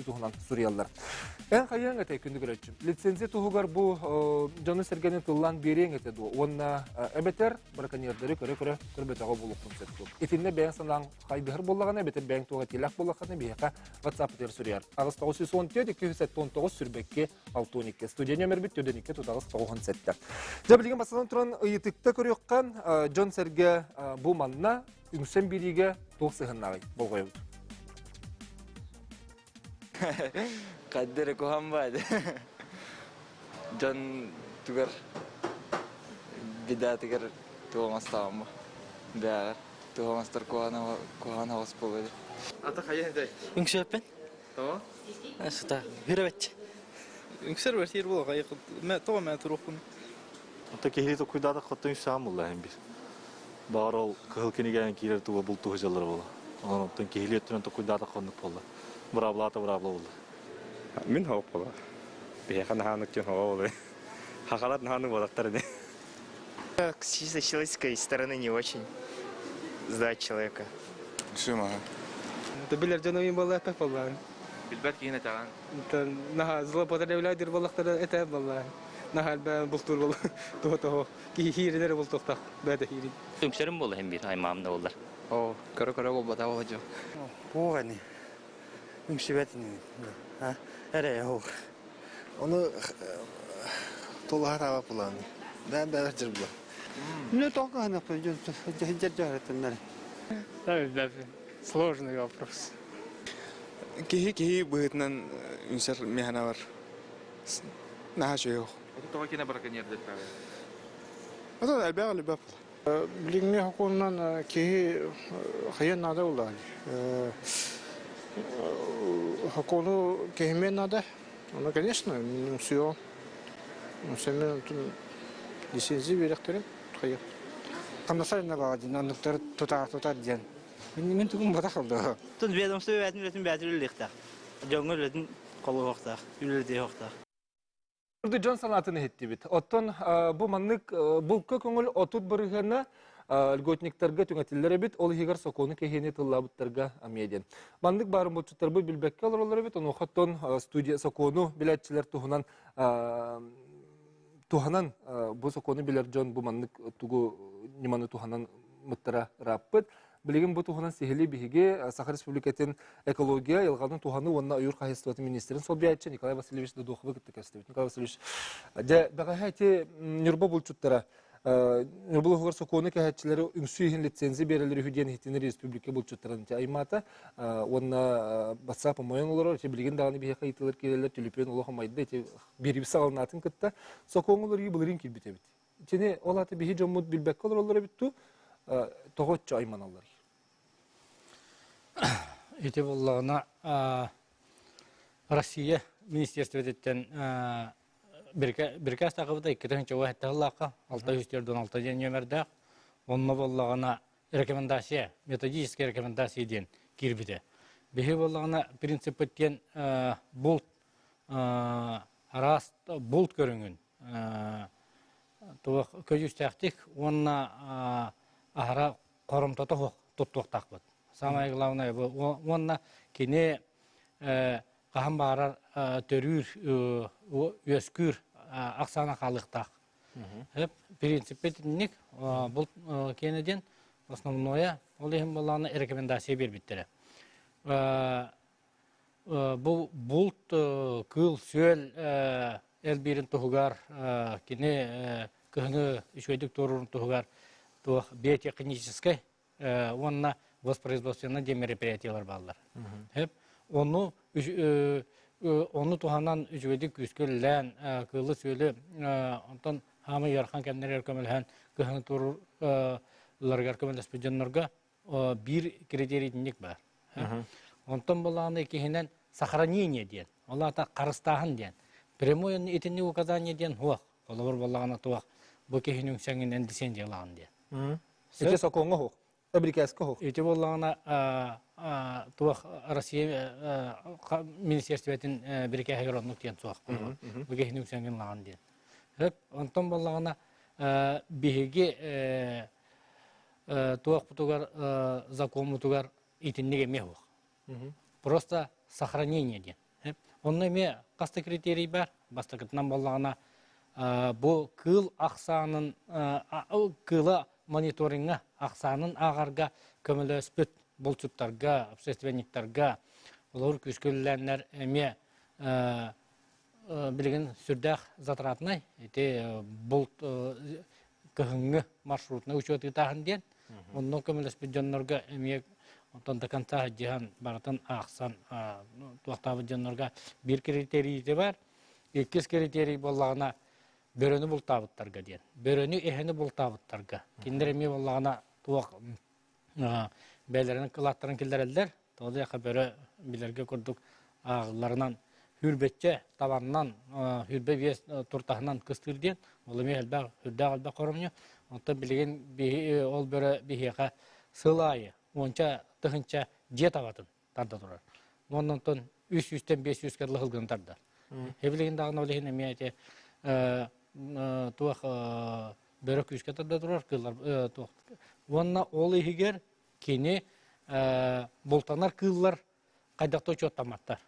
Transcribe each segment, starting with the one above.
Ити туһунан суруйаллар. Эн хайыаҥ этэй күндү көрөөччүм? Лицензия туһугар бу дьону-сэргэни тыллаан биэриэҥ этэ дуо? Уонна эбэтэр браконьердары көрө-көрө көрбөтөҕө буолуоххун сөп дуо? Итиннэ бэйэҥ санааҥ хайдыһар буоллаҕына, эбэтэр бэйэҥ туох этиилээх буоллаххына, биһиэхэ WhatsApp-ытыгар суруйар. 8914 279 сүрбэкки 62. Студия нөмербит 42 тутаҕыс 97. Дьэ, билигин бастатан туран ыйытыкта көрүөххэ, дьон-сэргэ бу манна үҥсэн биэриигэ туох сыһыаннааҕый болҕойобут. Хайдары куһан баады. Дьон тугар бедаатыгар туох оҥостооҕум бээҕэр туох оҥостор куһаҕан оҕус буолуо Ата хайа этэй? Үҥсүөппүн. Тоҕо? Сыта хүрөбөччү. Үҥсэр бэртиир буолуо хайы мэ тоҕо мэ туруохпун. Ата киһи токуйдаата хоттон үсаам булла иһин бир. Баҕар ол кыһыл кинигээн киирэр туга бултуһу дьаллара буола. Онон оттон киһилии өттүнэн токуйдаата хоннук буолла. Быраабылаата быраабыла буолла. Мин хоһук буола. Биһиэхэ наһаанык дьон хоҕо буолуй. Хахалар наһаанык буолаттар ини. С чисто человеческой стороны не очень сдать человека. Сымаһа. Билэр дьоно буолла эппэх буоллаан. Билбэт киһин этэҕин. Наһаа злоупотребляйдыр буоллахтара этэ буоллаан. Наһаа элбээн бултуур буолла. Туһа-туһа. Киһи хииринэр бултуохтаах бэйэтэ хиирин. Үҥсэрим буолла иһин биир аймаам да буоллар. Оо, көрө-көрө буолбатах оҕо Туох ини үҥсүбэт ини эрэ оһох Ону тулаһар аба пулааны. Бээн бэбэр дьырбла. Ну только ханаппын дьэр Сложный вопрос. Киһи киһи быһыытынан үҥсэр миэхэнэ бар. Наһаа үчүгэй Тоҕо кинэ браконьердыр Ото элбэх элбэх. Билиҥҥи сокуонунан киһи хайыан наада буоллаҕа Сокуону кэһимиэн наада. Ону, конечно, үҥсүөҕүм. Үҥсэммин онтун лицензия биэриэхтэрин хайыах. Хамнасар баҕа диэн оннуктары тутаар тутар диэн. Мин тугум батах олдо. Тун ведомство бээтин үлэтин бээтин үлэлиэхтээх. Дьоҥҥо үлэтин холуохтаах, үлэлэтиэхтээх. Үрдү дьон санаатын иһиттибит. Оттон бу маннык булка көҥүл 30 бырыһыана льготниктарга түҥэтиллэр эбит, ол иһигэр сокуону кэһиини тыллаабыттарга эмиэ диэн. Маннык баарын булчуттарбыт билбэккэ олороллор эбит, онуоха оттон студия сокуону билээччилэр туһунан туһанан бу сокуону билэр дьон бу маннык тугу ньыманы туһанан мыттара ырааппыт. Билигин бу туһунан сиһилии биһиги Саха Республикатын экология, айылҕаны туһаныы уонна ойуур хаһаайыстыбатын министрин солбуйааччы Николай Васильевич Додоховы кытта кэпсэтэбит. Николай Васильевич, дьэ, бэҕэһээ ити Ньурба булчуттара Ньурба улууһугар сокуону кэһээччилэри үҥсүү иһин лицензия биэрэллэр үһү диэн иһитинэр республика булчуттарын ити аймаата уонна WhatsApp омойон олорор ити билигин даҕаны биһиэхэ ыйытыылар киирэллэр түлүпүөн олох омайда ити биэриби саҕаланаатын кытта сокуоҥҥа уларыйыы былырыын киирбит эбит. Итини ол аата биһи дьоммут билбэккэ олороллор эбит дуу, тоҕо оччо айманалларый? Ити буоллаҕына Россия министерствотыттан бирикээс тахыбыта 2007 сыллаахха 646 диэн нүөмэрдээх. Онно буоллаҕына рекомендация, методическая рекомендация диэн киирбитэ. Биһи буоллаҕына принциппыт диэн булт араас булт көрүҥүн туох көдьүүстээхтик уонна аһара хоромтото суох туттуохтаахпыт. Самое главное бу уонна кини хаһан баҕарар төрүүр үөскүүр ахсаана хаалыахтаах. Принциппит итинник бұл киэнэ диэн основное ол иһин буоллаҕына рекомендация биэрбиттэрэ. Бу булт кыыл-сүөл элбиирин туһугар кини кыһыны үчүгэйдик туоруурун туһугар туох биотехническэй уонна воспроизводственнай диэн мероприятиелар бааллар. Ону ону туһанан үчүгэйдик күүскэ үлэлээн кыылы-сүөлү онтон хаамай ыарахан кэмнэригэр көмөлөһөн кыһыны туорууларыгар көмөлөспүт дьоннорго биир критерий итинник баар. Онтон булааны иккиһинэн сохранение диэн, ол аата харыстааһын диэн. Прямой итинник указание диэн суох. Холобур буоллаҕына туох бу киһини үҥсэҥинэн лицензиялаҕын диэн. Ити сокуоҥҥа суох. Эбрикээскэ суох. Ити буоллаҕына туох Россия министерствотын бирикээһигэр оннук диэн суох. Бу киһини үҥсэҥин лаҕын диэн. Онтон буоллаҕына биһиги туохпутугар закоммутугар итинник эмиэ суох. Просто сохранение диэн. Онно эмиэ хас да критерий бар. Бастакытынан буоллаҕына, бу кыыл ахсаанын кыыла мониториҥҥа ахсаанын ааҕарга көмөлөспүт булчуттарга, общественниктарга олор күүскэ үлэлээннэр эмиэ билигин сүрдээх затратнай ити булт кыһыҥҥы маршрутнай учуот ыытааһын диэн онно көмөлөспүт дьоннорго эмиэ онтон до конца дьиһан барытын аахсан туохтаабыт дьоннорго биир критерийи бар иккис критерий буоллаҕына бөрөнү бултаабыттарга диэн бөрөнү эһэни бултаабыттарга кинилэр эмиэ буоллаҕына туох бэйэлэрин кылааттарын киллэрэллэр Тоҕо бөрө билэргэ курдук ааҕылларынан хүрбэччэ табаннан 25 туртаһынан кыстыыр диэн ол эмиэ элбэх үрдээх элбэх хоромньу. Оттон билигин ол бөрө биһиэхэ сыл аайы уонча тыһынча дьиэ табатын тарда турар. Уонна онтон 300-тэн 500 кэллэ сылгыны тардар. Билигин даҕаны ол иһин эмиэ ити туох бөрө күүскэ тарда турар кыыллар туох уонна ол иһигэр кини бултанар кыыллар хайдах да учуоттамматтар.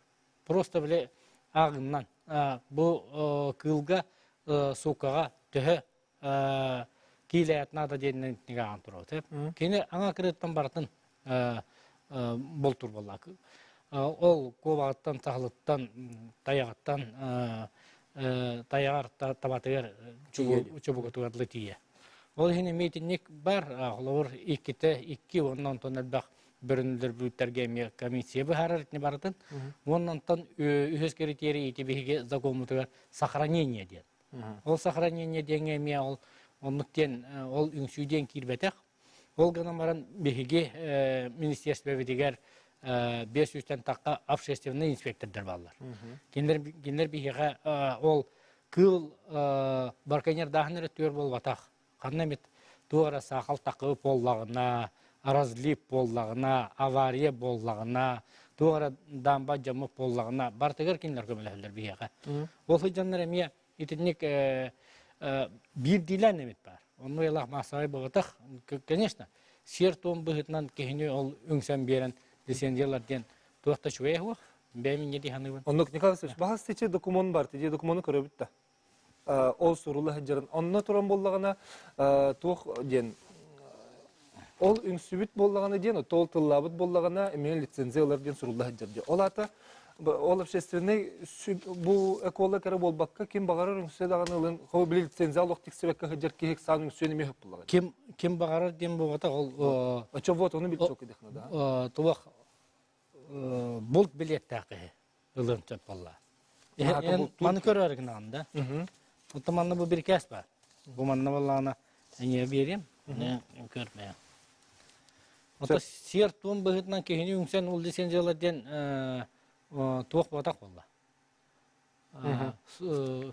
Просто били ааҕыннан бу кыылга суукаҕа төһө киилэйэт наада диэнинэн ааҕан турабыт. Кини аҥа кырыттан барытын бултуур буолла. Ол куобаҕыттан, саһылыттан, тайаҕыттан тайаҕар табатыгар чубукутугар тиийэ. Ол иһин эмиэ итинник бар, холобур, иккитэ икки уонна онтон элбэх бөрөнүлэр эмиэ комиссия быһаарар итини барытын. Уонна онтон үһүс критерий ити биһиги законмутугар сохранение диэн. Ол сохранение диэҥҥэ эмиэ ол оннук диэн ол үҥсүү диэн киирбэтэх. Ол гынан баран биһиги министерствобитигэр 500-тэн тахха общественный инспектордар бааллар. Кинилэр кинилэр биһиэхэ ол кыыл браконьердааһын эрэ түөр буолбатах. Ханна эмит туох эрэ саахал такыы буоллаҕына, разлив буоллаҕына, авария буоллаҕына, туох эрэ дамба дьаммыт буоллаҕына, барытыгар кинилэр көмөлөһөллөр биһиэхэ. Ол сылдьаннар эмиэ итинник биирдиилээн эмит баар. Онно ыйылаах маассабай буолбатах. Конечно, сиэр-туом быһыытынан киһини ол үҥсэн биэрэн лицензиялар диэн туох да үчүгэй суох. Бэйэм инньэ дии саныыбын. Оннук Николай Васильевич, баһас тичи документ бар, тиди документу көрөбүт да. Ол сурулла сылдьарын. Онно туран буоллаҕына туох диэн ол үҥсүбүт буоллаҕына диэн, ол тыллаабыт буоллаҕына эмиэ лицензия ылар диэн сурулла сылдьар диэн. Ол аата ол общественный бу эколог эрэ буолбакка ким баҕарар үҥсүө даҕаны ылын хо били лицензия олох тиксибэккэ сылдьар киһи саан үҥсүөн эмиэ сөп буоллаҕа. Ким ким баҕарар диэн буолбатах ол Очо вот ону билчок да. Туох булт билиэттээх киһи ылыан сөп буолла. Маны көрөр гынаҕын да. Оттон манна бу бирикээс бар. Бу манна буоллаҕына эҥиэ биэриэм. Көрмөйөм. Ото сиэр туом быһыытынан киһини үҥсэн ол лицензиялар диэн туох буотах буолла.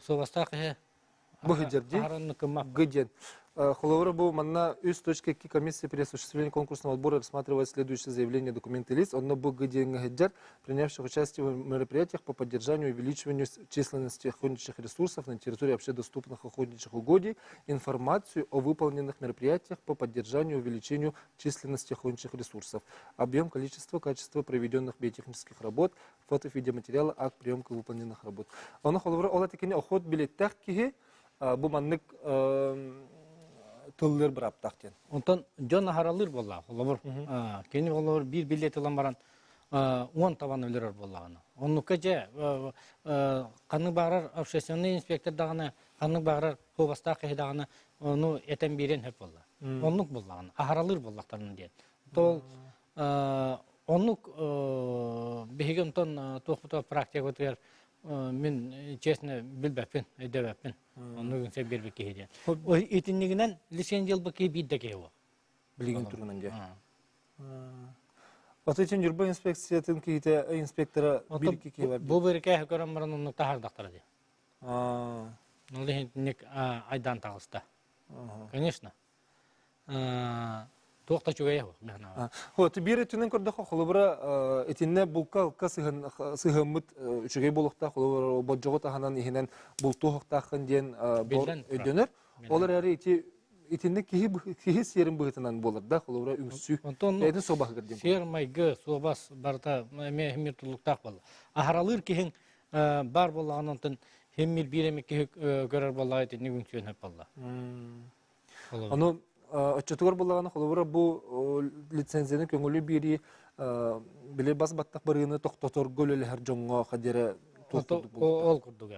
Суобастаах киһи Бу сылдьар Г диэн. Холобура бу манна 3.2 комиссия при осуществлении конкурсного отбора рассматривает следующее заявление документы лиц. Онно бу Г диэҥҥэ сылдьар, принявших участие в мероприятиях по поддержанию и увеличиванию численности охотничьих ресурсов на территории общедоступных охотничьих угодий, информацию о выполненных мероприятиях по поддержанию и увеличению численности охотничьих ресурсов, объем, количество, качество проведенных биотехнических работ, фото видеоматериалы, акт приемка выполненных работ. Ону холобура ол этикини охот билеттээх киһи бу маннык тыллыр быраптаах диэн. Онтон дьон аһаралыыр буоллаах холобур. Кини холобур биир билет ылан баран уон табан өлөрөр буоллаҕына. Оннукка дьэ ханнык баҕарар общественный инспектор даҕаны, ханнык баҕарар хуобастаах киһи даҕаны ону этэн биэриэн сөп буолла. Оннук буоллаҕына, аһаралыыр буоллахтарына диэн. Тол Оннук биһиги онтон туохпутугар практикабытыгар мин честно билбэппин, өйдөөбөппүн. Оннук үҥсэ биэрбит киһи диэн. Итиннигинэн лицензия ылбыт киһи биир да киһи буол. Билигин турунан дьэ. Ото için Ньурба инспекциятын киһитэ инспектора биир киһи бар. Бу бирикээһи көрөн баран оннук таһаардахтара дии. Ол иһин итинник айдаан таҕыста. Конечно. Туох да үчүгэйэ суох мин Вот биир өттүнэн көрдөххө холобура итиннэ булка-алка сыһыаммыт үчүгэй буолуохтаах холобура болдьоҕу таһынан иһинэн бултуохтааххын диэн өйдөнөр. Ол эрээри ити итинник киһи киһи сиэрин быһыытынан буолар да, холобура үҥсүү. Онтон Бэйэтин суобаһыгар диэн. Сиэр майгы, суобас барыта эмиэ химмир тулуктаах буолла. Аһаралыыр киһиҥ баар буоллаҕына онтон химмир биир эмэ киһи көрөр буоллаҕа итинник үҥсүөн сөп буолла. Ону оччотугар буоллаҕына холобура бу лицензияны көҥүлү биэрии били бас баттах барыыны тохтоторго үлэлэһэр дьоҥҥо хадиэрэ туох курдук буолуохтаах? Ол курдук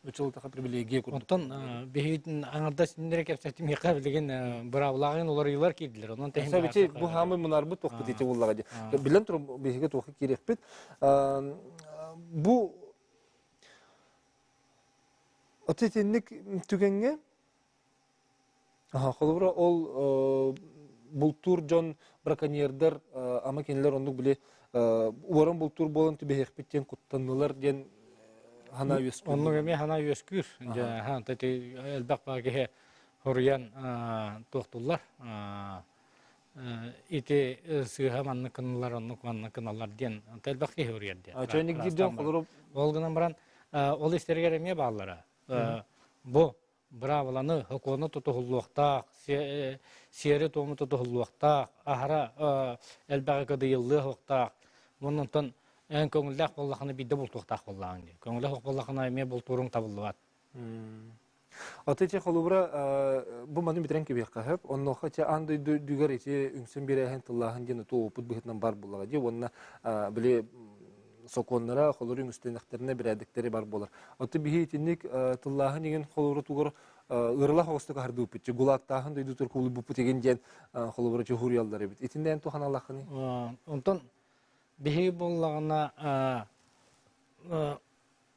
Учулутаха привилегия курдук. Онтон биһигитин аҥардас иннere кэпсэтимиэхэ билигин быраабылааҕын уларыйыылар киирдилэр. Онон тэһин Сабити бу хаамы мунарбыт туохпут ити буллаҕа дии. Билэн туран биһиги туохха киириэхпит. Бу От итинник түгэҥҥэ холобура ол бултуур дьон браконьердар ама кинилэр оннук били уоран бултуур буолан түбэһиэхпит диэн куттаннылар диэн санаа үөскүүр. Оннук эмиэ санаа үөскүүр. Дьэ, элбэх баа киһи хоруйан туохтуллар. Ити сыыһа маннык гыналлар, оннук маннык гыналлар диэн элбэх киһи уруйар диэн. Чойник диир дьон холобура Ол гынан баран ол истэригэр эмиэ бааллара. Бу быраабыланы, сокуону тутуһуллуохтаах, сиэри-туому тутуһуллуохтаах, аһара элбэҕи кыдыйыллыа Онтон эн көҥүллээх буоллаххына биирдэ бултуохтаах буоллаҕыҥ дии. Көҥүлэ суох буоллаххына эмиэ бултууруҥ табыллыбат. Аты ити холобура бу маны бүтэрэн кэбиэххэ сөп. Оннуоха ити аан дойду үрдүгэр ити үҥсэн биэрээһин тыллааһын диэн утуу опыт быһыытынан бар буоллаҕа дии. Уонна били сокуоннара холору үҥүстэнэхтэринэ бирээдэктэри бар буолар. Оттон биһи итинник тыллааһын игин холобурутугар ыарылах оҕустук аһардыбыппыт. Гулаактааһын дойдутугар куулуйбуппут игин диэн холобура чуһуруйаллар эбит. Итиннээн туханалаххыный? Онтон биһиги буоллаҕына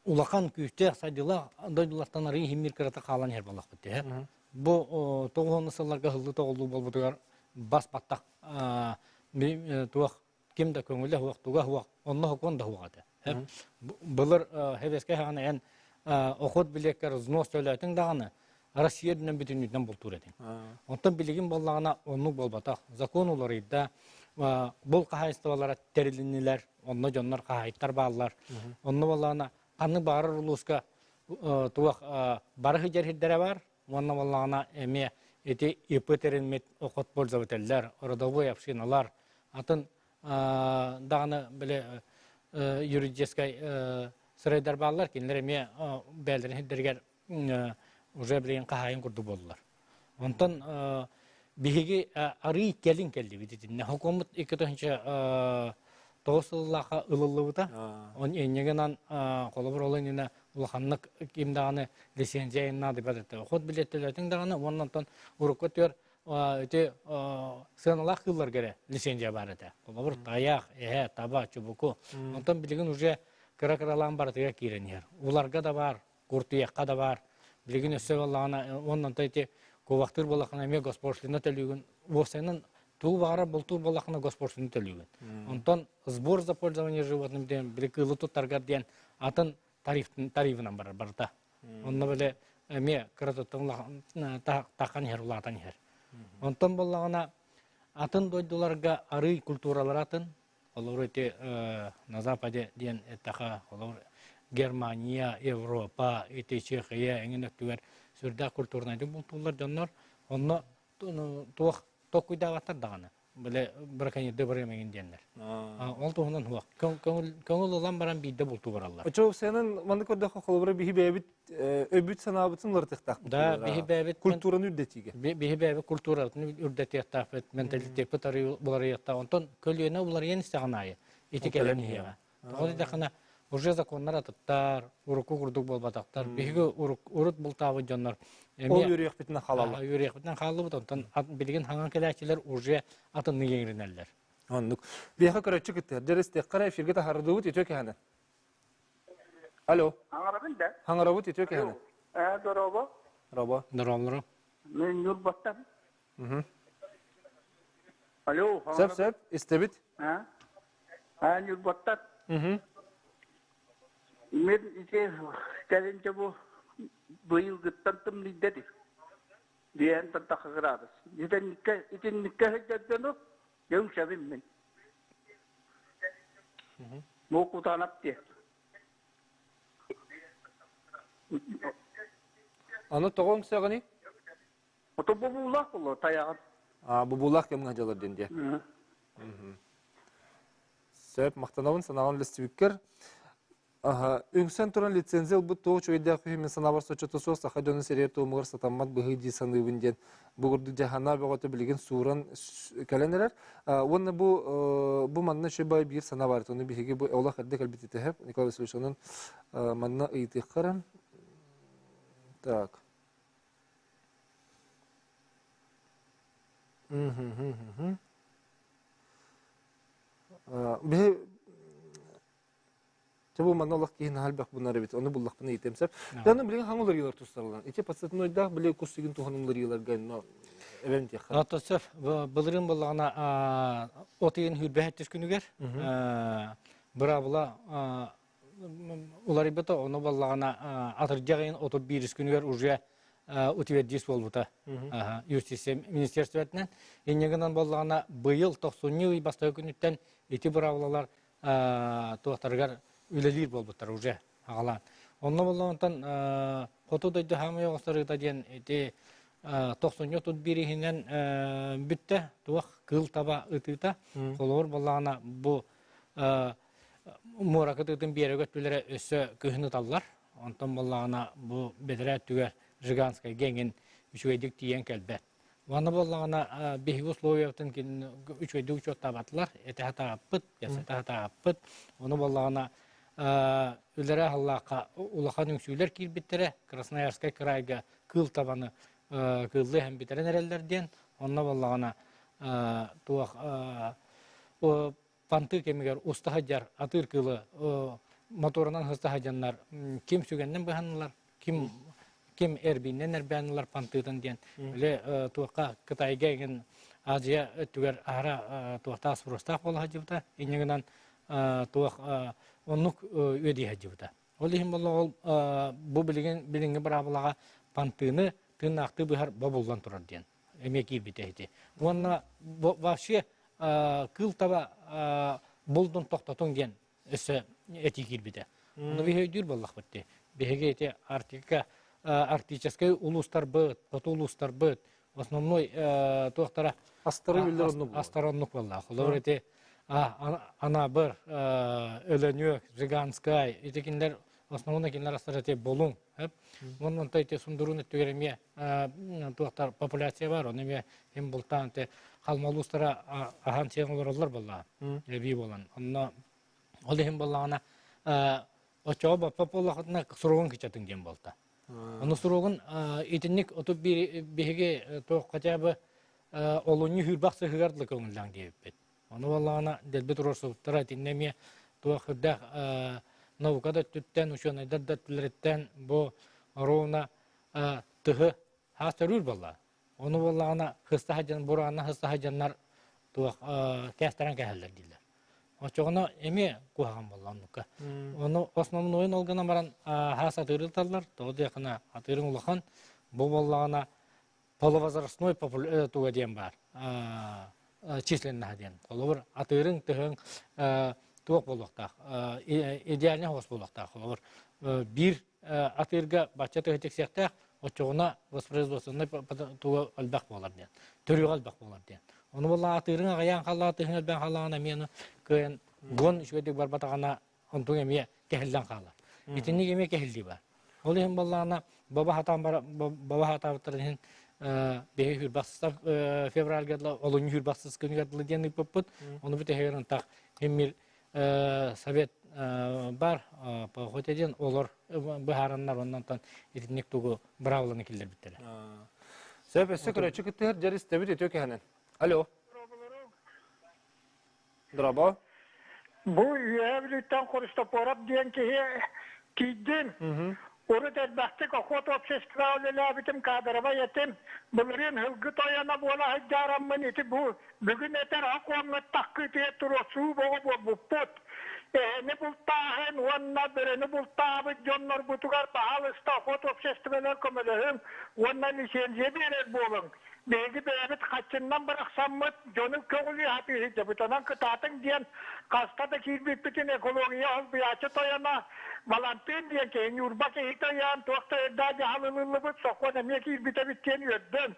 улахан күүстээх сайдыылаах дойдулартан арыый иһиммир кырата хаалан иһэр буоллахпыт дии. Бу тоҕуһуонну сылларга ыһыллыы тоҕуллуу буолбутугар бас баттах туох ким да көҥүлэ суох, туга суох, онно сокуон да суох этэ. Былыр сэбиэскэй саҕана эн охот билиэккэр взнос төлөөтүҥ даҕаны Россия үрдүнэн бүтүннүүтүнэн бултуур этиҥ. Онтон билигин буоллаҕына оннук буолбатах. Закон уларыйда, бул хаһаайыстыбалара тэрилиннилэр, онно дьоннор хаһаайыттар бааллар. Онно буоллаҕына ханнык баҕарар улууска туох бары сылдьар сирдэрэ бар, уонна буоллаҕына эмиэ ити ИП тэриммит охот пользователлэр, родовой общиналар, атын даҕаны били юридическай сырайдар бааллар, кинилэр эмиэ бэйэлэрин сирдэригэр уже билигин хаһаайын курдук буоллулар. Онтон биһиги арыый кэлин кэллибит итиннэ. Хокуоммут 2009 сыллаахха ылыллыбыта. Он иннигинан холобур ол иннинэ улаханнык ким даҕаны лицензия наадыйбат этэ. Хот билиэттэлэтиҥ даҕаны уонна онтон урукку өттүгэр ити сыаналаах кыылларга эрэ лицензия баар этэ. Холобур тайах, эһэ, таба, чубуку. Онтон билигин уже кыра-кыралаан барытыгар киирэн иһэр. Уларга да баар, куртуйахха да баар. Билигин өссө буоллаҕына уонна ити кубахтыыр буоллаххына эмиэ госпошлина төлүүгүн. Уопсайынан тугу баҕарар бултуур буоллаххына госпошлина төлүүгүн. Онтон сбор за пользование животным диэн били кыылы туттаргар диэн атын тариф тарифынан барар барыта. Онно били эмиэ кыратыттан таххан иһэр улаатан иһэр. Онтон буоллаҕына атын дойдуларга арыы культуралара атын. Холобур ити на Западе диэн эттэхэ, холобур Германия, Европа, ити Чехия эҥин өттүгэр сүрдээх культурнайдык бултууллар дьоннор. Онно туох толкуйдаабаттар даҕаны. Били браконьерды барыам эҥин диэннэр. Ол туһунан суох. Көҥүл ылан баран биирдэ бултуу бараллар. Оччоҕо маннык көрдөххө холобура биһи бэйэбит өйбүт санаабытын уларытыахтаахпыт. Да, биһи бэйэбит культураны үрдэтиигэ. Биһи бэйэбит культуратын үрдэтиэхтаахпыт, менталитеппит уларыйыахтаах. Онтон көлүөнэ уларыйан истэҕин аайы ити кэлэн иһиэҕэ. Тоҕо диэтэххинэ, уже законнар атыттар, урукку курдук буолбатахтар. Биһиги урут бултаабыт дьоннор эмиэ ол үөрүйэхпитинэн хаалаллар. Үөрүйэхпитинэн хааллыбыт, онтон билигин хаҥан кэлээччилэр уже атыннык иҥэринэллэр. Оннук. Биһиэхэ көрөөччү кыттыһар. Дьэрэстиэххэ эфиргэ таһаарыллыбыт үтүө кэһэнэ. Алло. Хаҥарабын да? Хаҥарабыт үтүө кэһэнэ. Ээ, дорообо. Дорообо. Дорооболору. Мен Ньурбаттан. Алло. Сөп, сөп, истэбит. Аа, Ньурбаттан. Мен ити кэлинчэ бу быйылгыттан тымныйда дии. Диэн тахха градус. Итинниккэ итинниккэ сылдьар дьону дьэ үҥсэбин мин. Муокутаанап диэ. Аны тоҕо үҥсэҕиний? Ото бобуулаах боло тайаҕын. А бобуулаах кэмҥэ дьалар диэн дии. Сөп, махтанабын санаҕын үллэстибиккэр. Аха, үҥсэн туран лицензия ылбыт туох үчүгэйдээх үһү мин санаабар соччото суох саха дьонун сирэйэр туомугар сатаммат быһыы дии саныыбын диэн бу курдук дьаһана бөҕөтө билигин сууран кэлэн эрэр. Уонна бу бу манна үчүгэй биир санаа баар ону биһиги бу олох эрдэ кэлбит итэһэп Николай Васильевич онон манна ыйытыаххара. Так. Биһи Чэ бу манна олох киһи наһаа элбэх бунар эбит. Ону буллахпына ыйытыам сөп. Дьэ билигин хаҥ уларыйылар тустарылан. Ити подсаднойдаах били кус сигин туһанын уларыйыларга но эбэм диэххэ. Ото сөп. Былырыын буллаҕына от ыйын хүрбэһэттис күнүгэр быраабыла уларыйбыта. Ону буллаҕына атырдьах ыйын 31 күнүгэр уже утвердись буолбута юстиция министерствотынан. Инньэ гынан буоллаҕына быйыл тохсунньу ый бастакы күнүттэн ити быраабылалар туохтарыгар үлэлиир буолбуттар уже аҕалаан. Онно буоллаҕынтан хоту дойду хаамай оҕустарыыта диэн ити тохсунньу тут биир иһинэн бүттэ туох кыыл таба ытыыта. Холобур буоллаҕына бу муора кытыытын биэрэгэ өттүлэрэ өссө күһүн ыталлар. Онтон буоллаҕына бу бэдэрээ өттүгэр Жиганскайга эҥин үчүгэйдик тиийэн кэлбэт. Уонна буоллаҕына биһиги условиябытын үчүгэйдик учуоттаабатылар, этэ сатаабаппыт, кэпсэтэ сатаабаппыт. Ону буоллаҕына үлэрэ аһыллаахха улахан үҥсүүлэр киирбиттэрэ, Красноярскай кыраайга кыыл табаны кыыллыы иһэн бүтэрэн эрэллэр диэн. Онно буоллаҕына туох панты кэмигэр уста сылдьар атыыр кыылы моторунан сыста сылдьаннар ким сүгэннэн быһаннылар, ким ким эрбииннэн эрбээн ылар пантыытын диэн били туохха Кытайга игин Азия өттүгэр аһара туохтаах спростаах буола сылдьыбыта инньэ гынан туох оннук үөдүйэ сылдьыбыта. Ол иһин буолла ол бу билигин билиҥҥи быраабылаҕа пантыыны тыыннаахтыы быһар бобуллан турар диэн эмиэ киирбитэ ити. Уонна вообще кыыл таба булдун тохтотуҥ диэн өссө этии киирбитэ. Ону биһи өйдүүр буоллахпыт дии. Биһиги ити Арктика арктическай улуустарбыт, хоту улуустарбыт основной туохтара астары биллэр оннук астары оннук буоллаах. Холобур ити Анабыр, Өлөнүөк, Жиганскай ити кинилэр основной кинилэр астара ити Булуҥ. Уонна онто ити Сундуруун өттүгэр эмиэ туохтар популяция бар, ону эмиэ им бултаан те халма улуустара аһаан сиэн олороллор буоллаҕа эбии буолан. Онно ол иһин буоллаҕына оччоҕо баппат буоллахытына суругун кычатын диэн буолта. Ону суругун итинник отут биһиги туох хотя бы олунньу хүрбэх сыһыгар дылы көҥүллээн диэбиппит. Ону буоллаҕына дэлби туруорсубуттара итиннэ эмиэ туох үрдээх наука да өттүттэн, учуонайдар да өттүлэриттэн бу ровно тыһы хаас төрүүр буолла. Ону буоллаҕына хыста сылдьан бураанна хыста сылдьаннар туох кээстэрэн кээһэллэр дииллэр. Оччоҕуна эмиэ куһаҕан буолла оннукка. Ону основнойун ол гынан баран хаас атыыры ыталлар, тоҕо диэххинэ атыырыҥ улахан. Бу буоллаҕына полувозрастной туга диэн баар численноһа диэн. Холобур, атыырыҥ тыһыҥ туох буолуохтаах, идеальный хос буолуохтаах. Холобур, биир атыырга бачча тыһы тиксиэхтээх, оччоҕуна воспроизводственнай туга элбэх буолар диэн, төрүөҕэ элбэх буолар диэн. Ону буолла атыырыҥ аҕыйаан халлаа, тыһыҥ элбээн халлаҕына эмиэ кыайан гон үчүгэйдик барбатаҕына онтуҥ эмиэ кэһиллэн хаалар. Итинник эмиэ кэһиллии бар. Ол иһин буоллаҕына баба хатаан бар баба хатаабыттарын иһин биһи хүрбахсыстар февральга дылы олунньу хүрбахсыс күнүгэр дылы диэн ыыппыппыт. Ону бүтэһигэр ынтах химмир совет бар хотя диэн олор быһаараннар оннонтон итинник тугу быраабыланы киллэрбиттэрэ. Сөп өссө көрөөччү кыттыһар дьэр истэбит үтүө кэһэнэн. Алло. Дорообо. Бу Үөһээ Бүлүүттэн Христофоров диэн киһи тиийдим. Урут элбэхтик охот обществоҕа үлэлээбитим, кадровай этим. Былырыын һылгы тойоно буола сылдьаараммын ити бу бүгүн этэр сокуоҥҥут таххыытыгар туруорсуу бөҕө буолбуппут. Эһэни бултааһын уонна бөрөнү бултаабыт дьоннорбутугар баһаалыста охот обществолар көмөлөһүҥ уонна лицензия биэрэр буолуҥ. Биһиги бэйэбит хаччыннан бырахсаммыт дьону көҕүлүү сатыы сылдьабыт. Онон кытаатыҥ диэн хаста да киирбиппитин экология холбуйааччы тойоно Балантыын диэн киһи Ньурба киһитэ ыйаан туох да өрдөөх дьаһал ылыллыбыт сокуон эмиэ киирбит эбит диэн үөрдүм.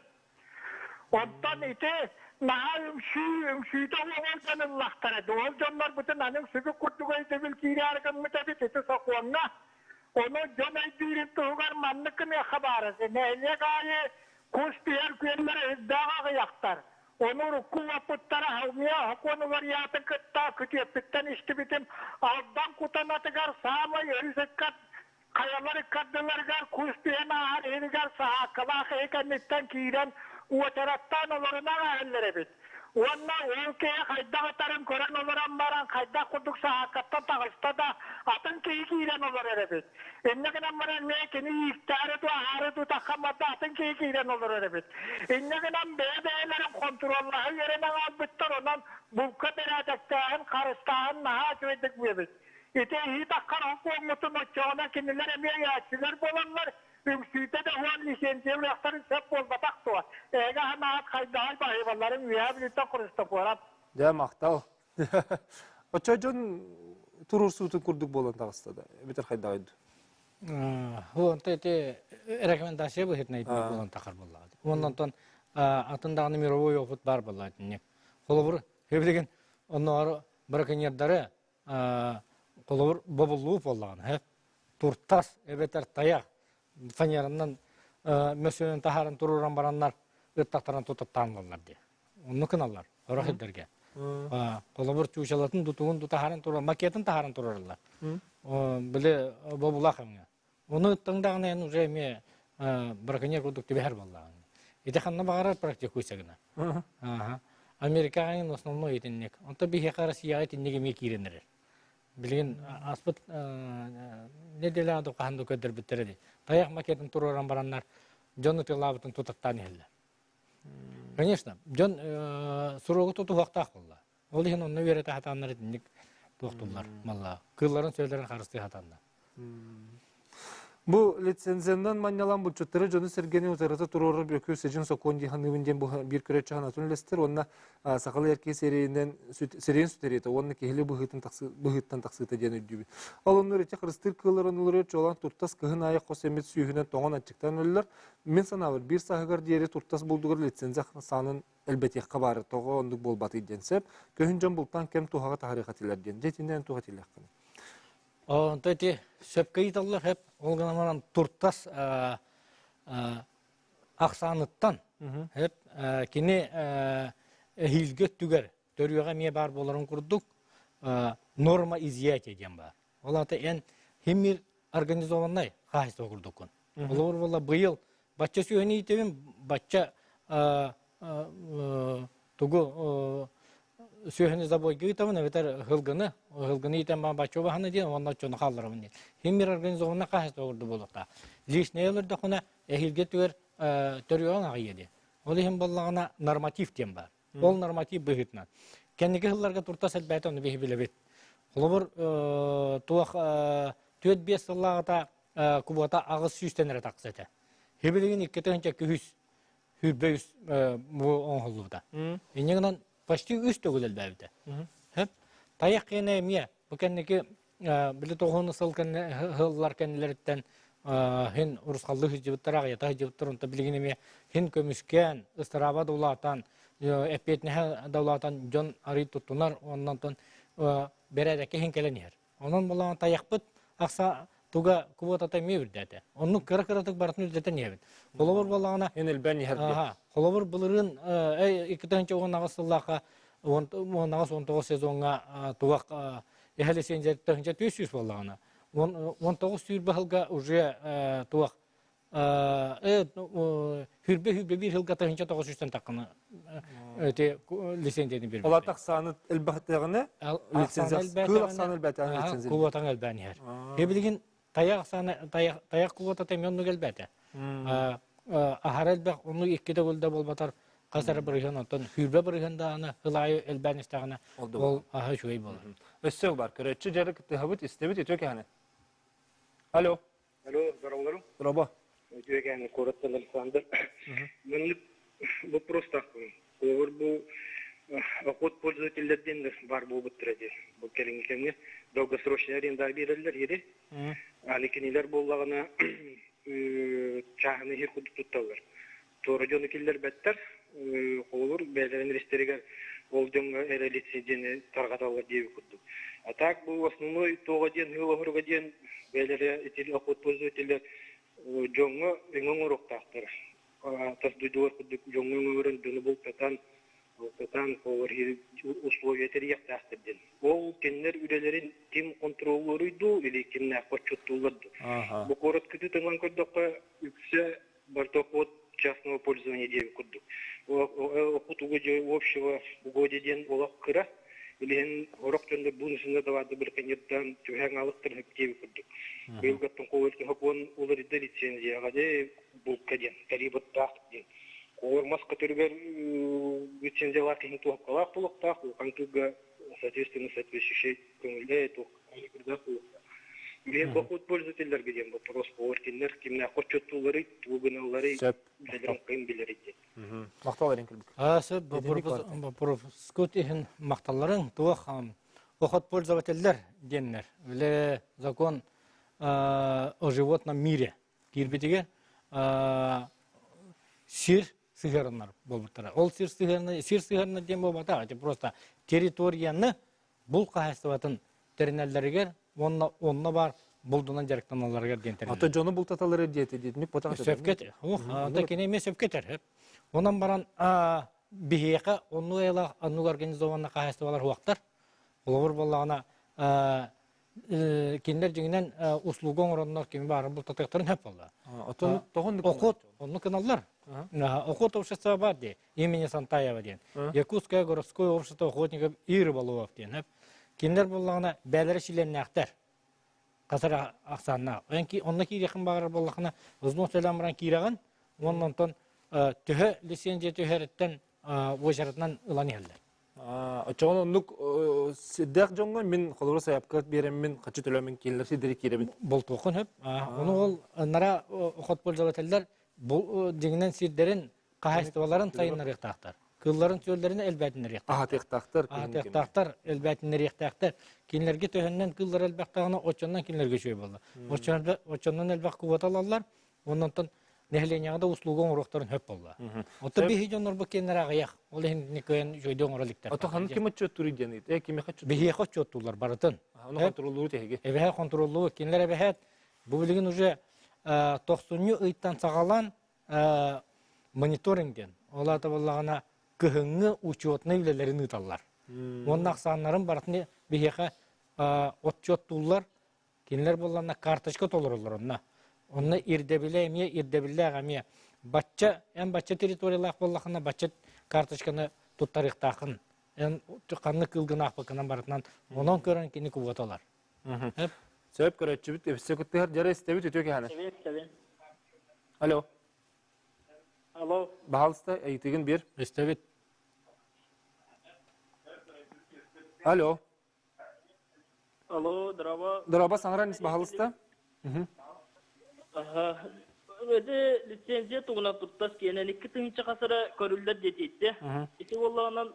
Онтон ити наһаа үҥсүү, үҥсүүтэ уоҕун дьон ыллахтара. Ол дьоннорбутун аны үҥсүгү курдук өйдөбүл киирээри гыммыт эбит ити сокуоҥҥа. Ону дьон өйдүүрүн туһугар маннык гыныахха баара. Нэһилиэк аайы кус түһэр күөллэрэ үрдээх аҕыйахтар. Ону урукку уоппуттара Халмия сокуон уларыйаатын кытта күтүөппүттэн истибитим Алдан Кутанатыгар саамай өрүс ыккат хайалар ыккардыларыгар кус түһэн ааһар иһигэр саһааккалаах иһи кэнниттэн киирэн уочараттаан олорунан ааһаллар эбит. Уонна ол киһи хайдах ытарын көрөн олорон баран хайдах курдук саһааккаттан таҕыста да атын киһи киирэн олорор эбит. Инньэ гынан баран эмиэ кини ииктээри дуу аһаары дуу таххан барда атын киһи киирэн олорор эбит. Инньэ гынан бэйэ-бэйэлэрин хонтуруоллаһа үөрэнэн хаалбыттар, онон булка бэрээдэктээһин, харыстааһын наһаа үчүгэйдик бүөбүт. Ити иһит аххар хокуоммутун оччоҕуна кинилэр эмиэ өйөөччүлэр буолаллар, үҥсүүтэ да уон лицензия ылыахтарын сөп буолбатах дуо? Эһиги аһынаҕыт хайдаҕай баһыыбалларын Үөһээ Бүлүүттэн Христофоров. Дьэ, махтал. Оччо дьон туруорсуутун курдук буолан таҕыста да, эбэтэр хайдаҕай дуу? Онто ити рекомендация быһыытынан буолан тахар буоллаҕа. Уонна онтон атын даҕаны мировой опыт баар буоллаҕа итинник. Холобур, билигин оннооҕор браконьердары холобур бобуллуу буоллаҕына туртас эбэтэр тайах фанеранан мөссүөнүн таһааран туруоран бараннар ыттахтаран тутаттаан ылаллар дии. Оннук гыналлар орох ирдэргэ. Холобур чуучалатын дутугун таһааран турар макетын таһааран турараллар. Били бобулаах эмҥэ. Ону ыттаҥдаҕына эн уже эмиэ браконьер курдук түбэһэр буоллаҕын. Ити ханна баҕарар практикуйса гына. Америкаҕа основной итинник. Онто биһиэхэ Россияҕа итинник эмиэ киирэн эрэр. Билигин аспыт неделя да хаһан да көрдөрбүттэрэ дии. Тайах макетын туруоран бараннар дьон ытыалаабытын тутаттаан иһэллэр. Конечно, дьон суругу тутуһуохтаах буолла. Ол иһин онно үөрэтэ сатааннар итинник туохтуллар малла. Кыылларын сөөлөрүн харыстыы сатааннар. Бу лицензиянан манньалан булчуттары дьону-сэргэни утарыта туруорар бүөкү сидьин сокуон дии саныыбын диэн бу биир көрөөччү санаатын үллэстэр уонна сахалыы эркии сирэйинэн сирэйин сүтэриитэ уонна киһили быһыытын быһыыттан тахсыыта диэн өйдүүбүн. Ол оннугар ити харыстыыр кыыллар оннуларыгар чуолаан туртас кыһын аайы хос эмит сүүһүнэн тоҥон аччыктаан өллөр. Мин санаабар биир сааһыгар диэри туртас булдугар лицензия саанын элбэтиэххэ баара тоҕо оннук буолбатый диэн сөп. Көһүн дьон бултаан кэм туһаҕа таһарыах этилэр диэн. Дьэ итиннэн туох этилиэххиний? Онто ити сөпкө ыйыталлар сөп. Ол гынан баран туртас ахсааныттан сөп кини эһиилги өттүгэр төрүөҕэ эмиэ баар буоларын курдук норма изъятия диэн баар. Ол аата эн химмир организованнай хаһайство курдуккун. Олор буолла быйыл бачча сүөһүнү иитэбин, бачча тугу сүөһүнү забойга ыытабын эбэтэр һылгыны, һылгыны иитэн баан бачча убаһаны диэн уонна оччону хаалларабын диэн. Химмир организованнай хаһайство курдук буолуохтаах. Личное өлөрдөххүнэ эһиилги өттүгэр төрүөҕүҥ аҕыйыа диэн. Ол иһин буоллаҕына норматив диэн баар. Ол норматив быһыытынан. Кэнники сылларга туртас элбээтэ, ону биһи билэбит. Холобур, туох 4-5 сыллааҕыта кубуота 800-тэн эрэ тахса этэ. Хибилигин 2003 сүүрбэ үс бу оҥоһуллубута. Инньэ гынан почти үс төгүл элбээбитэ. Тайах киэнэ эмиэ бу кэнники били тоҕуһун сыл сыллар кэннилэриттэн хин урусхаллыы сылдьыбыттар аҕыйата сылдьыбыттар онто билигин эмиэ хин көмүскээн ыстарааба да улаатан эппиэтинэһэ да улаатан дьон арый туттунар оннон бэрээдэккэ иһин кэлэн иһэр онон булаан тайахпыт ахса туга квотата эмиэ үрдээтэ оннук кыра кыратык барытын үрдэтэн иһэбит холобур буоллаҕына эн элбээн иһэр холобур былырыын 2018 сыллаахха 18-19 сезоҥҥа тугах Эһэ лицензия 1400 буоллаҕына, 19 сүүрбэ сылга уже туох сүүрбэ биир сылга 1900-тэн таххана эти лицензияны бербит. Ол ахсааны элбэхтэҕинэ лицензия кыыл ахсааны элбэтэҕинэ лицензия. Квотаң элбээн иһэр. Билигин тайах ахсааны тайах квотата эмиэ оннук элбээтэ. Аһара элбэх оннук икки төгүл да буолбатар хас эрэ бырыһыан онтон сүүрбэ бырыһыан даҕаны сыл аайы элбээн истэҕинэ ол аһа үчүгэй буолар. Өссө бар көрөөччү дьарык кыттыһабыт истэбит үтүө кэһэни. Алло. Алло, здороволорум. Здорово. Үтүө кэһэни куораттан Александр. Маннык вопрос таахпын. Холобур бу охот пользователлэрден бар буолбуттара дии. Бу кэлиҥҥи кэмҥэ долгосрочный аренда биэрэллэр ири. Аны кинилэр буоллаҕына чааһынай иһир курдук тутталлар. Туора дьону киллэрбэттэр. Холобур, бэйэлэрин ристэригэр ол дьоҥҥо эрэ лицензияны тарҕаталлар диэбит курдук. А так бу основной туоҕа диэн ыал оһоруга диэн бэйэлэрэ ити охотпользователлэр дьоҥҥо өҥө оҥоруохтаахтар. Тас дойдулар курдук дьоҥҥо өҥө дьону бултатан, бултатан условия тэрийиэхтээхтэр диэн. Ол кинилэр үлэлэрин ким контроллууруй дуу или кимнээх отчуттууллар дуу. Бу куорат кытыытынан көрдөххө үксэ барыта частного пользования диэбит курдук. Охот угодья общего угодья диэн олох кыра. Илиһин орох дьоннор бонусунна даварды браконьердан түһээн аалыктар диэбит курдук. Быйылгаттан холуон уларыйда лицензияҕа де булка диэн тарибыттаах диэн. Холор мас көтөрүгэр лицензиялаах киһи туохкалаах булуктаах, улахан кыылга соответственно соответствующий көҥүлэ туох Билигин бохуот пользователлэргэ диэн вопрос буолар кинилэр кимнээх отчуоттуулларый, тугу гыналларый, үлэлэрин ким билэрий диэн. Махтал эрин кэлбит. Сөп вопроскут иһин махталларыҥ туох охот пользователлэр диэннэр. Үлэ закон о животном мире киирбитигэр сир сыһыарыннар буолбуттара. Ол сир сыһыарына сир сыһыарына диэн буолбатах, это просто территорияны бул хаһаайыстыбатын тэринэллэригэр уонна онно баар булдунан дьарыктаналларыгар диэн тэринэллэр. Ата дьону бултаталары диэти диэтиник потом Сөпкө ата кини эмиэ сөпкө этэр. Онон баран биһиэхэ оннук айылаах оннук организованный хаһаайыстыбалар хуохтар. Холобур буоллаҕына кинилэр дьиҥинэн услуга оҥороннор кими баарын бултатыахтарын сөп буолла. Отон тоҕон Охот оннук гыналлар. Охот общество бар дии имени Сантаева диэн. Якутское городское общество охотников и рыболовов диэн. Кинилэр буоллаҕына бээлэрэ чилиэннээхтэр. Хасар ахсааннаах. Онно киириэхин баҕарар буоллахына взнос төлөөн баран киирэҕин уонна онтон төһө лицензия түһэриттэн уочаратынан ылан иһэллэр. Оччоҕуна оннук сирдээх дьоҥҥо мин холобура сайаапка биэрэммин хаччы төлөөммүн киирэллэр сирдэри киирэбин. Болтуоххун сөп. Ону ол нара охот пользователлэр дьиҥинэн сирдэрин хаһаайыстыбаларын сайыннарыахтаахтар. Кыылларын сүөллэрин элбээтиннэриэхтаахтар. Аһатыахтаахтар. Аһатыахтаахтар, элбээтиннэриэхтээхтэр. Кинилэргэ төһөннөн кыыллар элбэхтэҕинэ оччонон кинилэргэ үчүгэй буолла. Оччонон элбэх квота ылаллар. Оннонтон нэһилиэнньэҕэ да услуга оҥоруохтарын сөп буолла. Оттон биһи дьоннорбут киэннэрэ аҕыйах. Ол иһин кыайан үчүгэйдик оҥоро иликтэр. Ото ханнык ким отчуоттууруй диэн э кимиэхэ отчуоттууллар? Биһиэхэ отчуоттууллар барытын. Ону хонтуруоллуур эһиги. Эбэһэ хонтуруоллуур. Кинилэр эбэһээт бу билигин уже тохсунньу ыйтан саҕалаан мониторинг диэн. Ол аата буоллаҕына кыһыҥҥы учетнай үлэлэрин ыыталлар. Уонна ахсааннарын барытын биһиэхэ отчуоттууллар. Кинилэр буолланна карточка толороллор онно. Онно ирдэбилэ эмиэ ирдэбиллээх эмиэ. Бачча эн бачча территориялаах буоллахына бачча карточканы туттарыахтааххын. Эн ханнык кыылгын аахпыккынан барытынан онон көрөн кини кубуоталар. Сөп көрөөччүбүт өссө кыттыһар дьара истэбит үтүө киһини. Алло. Алло. Баһалыста ыйытыгын бир. Истэбит. Алло. Алло, здорово. Здорово, саҥаран ис баһалыста. Аха. Эти лицензия тугунан туттас киэнэн 2000 хасара көрүллэр диэтийтэ. Ити буоллаҕынан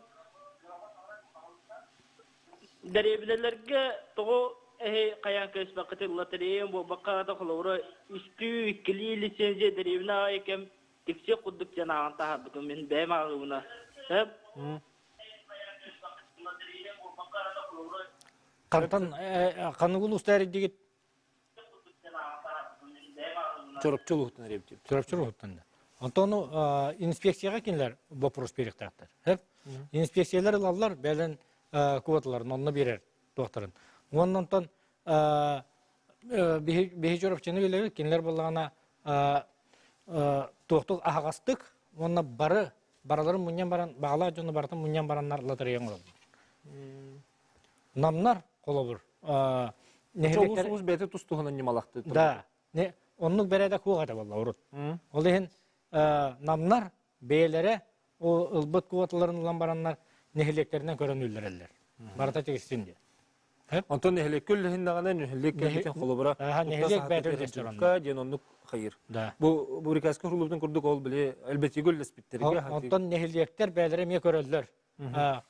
дэриэбинэлэргэ тоҕо эһи хайаан кэспэккитин лотерея буолбакка да холобура үстүү иккилии лицензия дэриэбинэ аайы кэм тиксиэх курдук диэн ааҕан таһаарбытым мин бэйэм ааҕыыбына. Сөп? Хантан ханнык улууста эрийдигит? Чоропчу улууһуттан эрийбитим. Чоропчу улууһуттан да. Онтон инспекцияҕа кинилэр вопрос биэриэхтээхтэр. Инспекциялар ылаллар, бэлэн квоталарын онно биэрэр туохтарын. Уонна онтон биһи Чоропчуну билэбит, кинилэр буоллаҕына туохтук аһаҕастык уонна бары барыларын мунньан баран, баҕалаах дьону барытын мунньан бараннар лотерея оҥороллор. Намнар, холобур, нэһилиэктэр... Улуус бэйэтэ тус-туһунан ньымалахты. Да, оннук бэрээдэк суох этэ буолла урут. Ол иһин намнар бэйэлэрэ ол ылбыт квоталарын ылан бараннар нэһилиэктэринэн көрөн үллэрэллэр. Барыта тигистин диэн. Онтон нэһилиэккэ үллэһиннэҕинэ нэһилиэк кэлбитин холобура нэһилиэк бэйэтэ үллэстэр диэн оннук хайыр. Бу бу приказка суруллубутун курдук ол били элбэтиигэ үллэспиттэргэ Онтон нэһилиэктэр бэйэлэрэ эмиэ көрөллөр.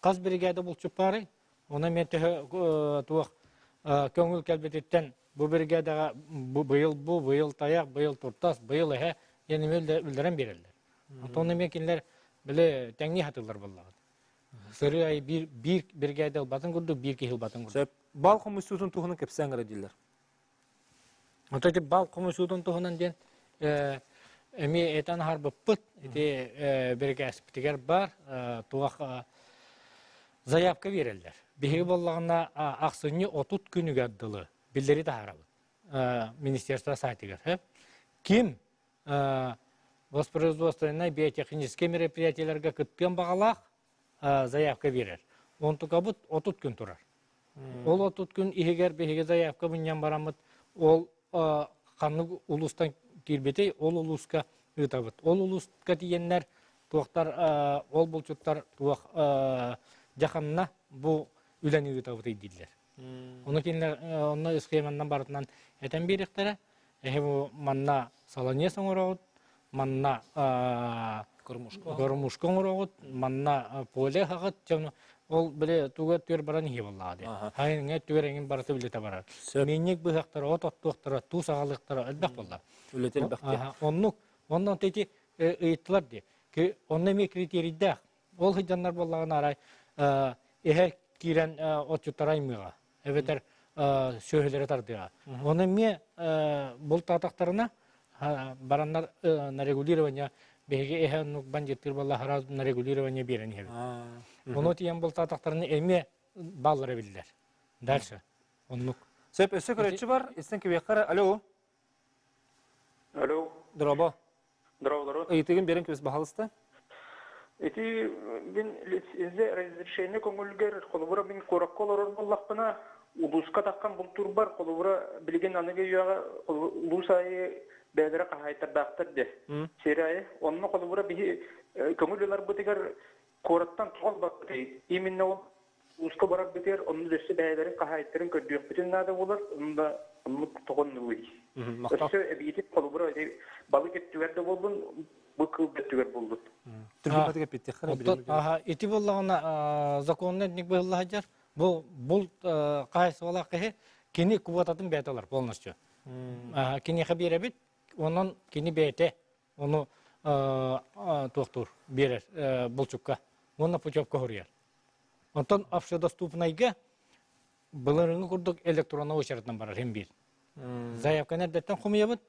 Хас биригээдэ булчут баарый? Оны эмиэ төһө туох көҥүл кэлбититтэн бу биригээдэҕэ быйыл бу, быйыл тайах, быйыл туртас, быйыл эһэ диэн эмиэ үллэрэн биэрэллэр. Онтон эмиэ кинилэр Биле тэҥни хатыллар боллаҕыт. Сырыы ай биир биир биригээдэ ылбатын курдук, биир киһи ылбатын курдук. Сөп. Бал хомуйсуутун туһунан кэпсээн эрэ дииллэр. Ото ити бал хомуйсуутун туһунан диэн эмиэ этэн аһарбыппыт. Ити бирикээспитигэр бар туох заявка биэрэллэр. Биһиги буоллаҕына ахсынньы 30 күнүгэр дылы биллэри таһаарабыт министерство сайтыгар. Ким воспроизводственнай биотехническэй мероприятиеларга кыттыан баҕалаах заявка биэрэр. Онтукабыт 30 күн турар. Ол 30 күн иһигэр биһиги заявка мунньан бараммыт ол ханнык улуустан киирбитий, ол улууска ыытабыт. Ол улууска тиийэннэр туохтар ол булчуттар туох дьаханна бу үлэни ыытабыт дииллэр. Ону кинилэр онно схеманнан барытынан этэн биэриэхтэрэ. Эһи бу манна саланьес оҥороҕут, манна кормушка оҥороҕут, манна поле хаҕыт, ол били туга түөр баран иһи буоллаҕа дии. Хайыҥа түөр эҥин барыта үлэтэ барар. Минник быһахтара, от оттуохтара, туус аҕалыахтара элбэх буолла. Үлэтэ элбэх дии. Оннук. Оннон ити ыйыттылар дии. Онно эмиэ критерийдээх. Ол сылдьаннар буоллаҕына арай эһэ киирэн отчуттара аймыаҕа эбэтэр сүөһүлэри тардыаҕа. Ону эмиэ бултаатахтарына бараннар на регулирование биһиги эһэ оннук бандиттыыр буолла сразу на регулирование биэрэн иһэбит. Ону тиийэн бултаатахтарына эмиэ баллара биллэр. Дальше. Оннук. Сөп, өссө көрөөччү бар. Истэн кибиэххэ Алло. Алло. Дорообо. Здорово. Ыйытыгын берин көс баһалыста. Ити мин лицензия разрешение көҥүлгэр холобура мин куоракка олорор буоллахпына улууска таххан бултуурбар холобура билигин аныгы үйэҕэ улуус аайы бэйэлэрэ хаһаайтардаахтар де сир аайы онно холобура биһи көҥүл ыларбытыгар куораттан тоҕо ылбаппытый именно ол Улууска барарбытыгар онно өссө бэйэлэрин хаһаайыттарын көрдүөхпүтүн наада буолар, онно оннук тоҕоннубуй. Өссө эбиитин холобура балык өттүгэр да буоллун, бу кыл да өттүгэр буоллун. Ити буоллаҕына законный этник быһылла сылдьар. Бу булт хаһаайыстыбалаах киһи кини квотатын бэйэтэ ылар полностью. Киниэхэ биэрэбит, онон кини бэйэтэ ону туохтуур биэрэр булчукка уонна путевка хоруйар. Онтон общедоступнайга былырыҥҥы курдук электронный очередынан барар син биир. Заявканы эрдэттэн хомуйабыт.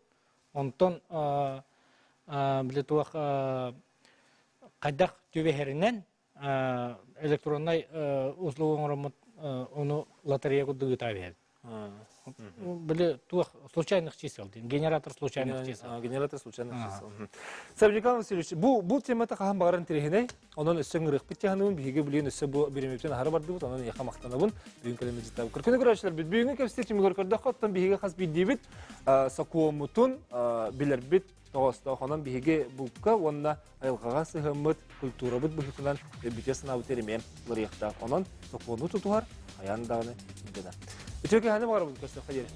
Онтон били туох хайдах түбэһэринэн электроннай услуга оҥороммут ону лотерея курдук ыытаа биһэбит. Били туох случайных чисел диэн генератор случайных чисел. Генератор случайных чисел. Савдикан Васильевич, бу бу темата хаһан баҕаран тириһинэй, онон өссө ыҥырыахпыт тиһаныбын, биһиги билигин өссө бу биримибитин аһара бардыбыт, онон эйиэхэ махтанабын. Бүгүн кэлэн ыдьыттабыт. Күнү көрөөччүлэр бүгүҥҥү кэпсэтии түмүгэр көрдөххө, оттон биһиги хас биирдиибит сокуоммутун билэрбит тоҕоостоох. Онон биһиги булка уонна айылҕаҕа сыһыаммыт, культурабыт быһыытынан өйбүтүгэр санаабыт эримиэн уларыйыахтаах. Онон сокуону тутуһар хайаан даҕаны ирдэнэр. Үтүө киһини баҕарабын көрсөххө диэри.